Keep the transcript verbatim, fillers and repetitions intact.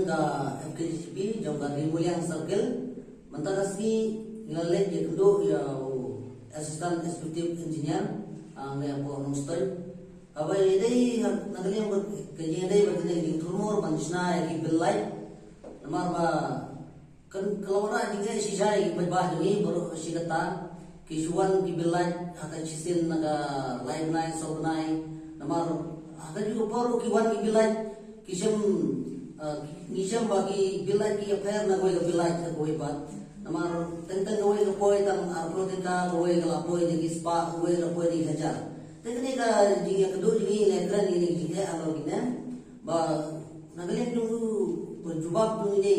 Ka F K G G P jong ka Ri Muliang Circle, mynta ka sngi ngi la leit ïakynduh ïa u Assistant Executive Engineer, ah, ngi ïa po Nongstoiñ. Haba ïadei na ka liang ba ka jingïadei ba ka jingthurmur ban shna ïa ki bill light. Namar ba kan ka la wanrah jingeh shisha ïa ki paidbah jong ngi baroh shi katta. Ki shu wan ki bill light ha ka shisien na ka lai bnai saw bnai. Namar ha kajuh ka por ki wan ki bill light ki shem, ah, ngi shem ba ki bill light ki ïapher na kawei ka bill light ha kawei pat. Namar teng teng kawei ka poi tang arphew tyngka, kawei ka la poi da ki spah, kawei ka la poi da ki hajar. Te kane ka jingïakynduh jong ngi, ngi la kren ïa kine ki jingeh halor kine. Ba na ka liang jong u, ba jubab jong ngi,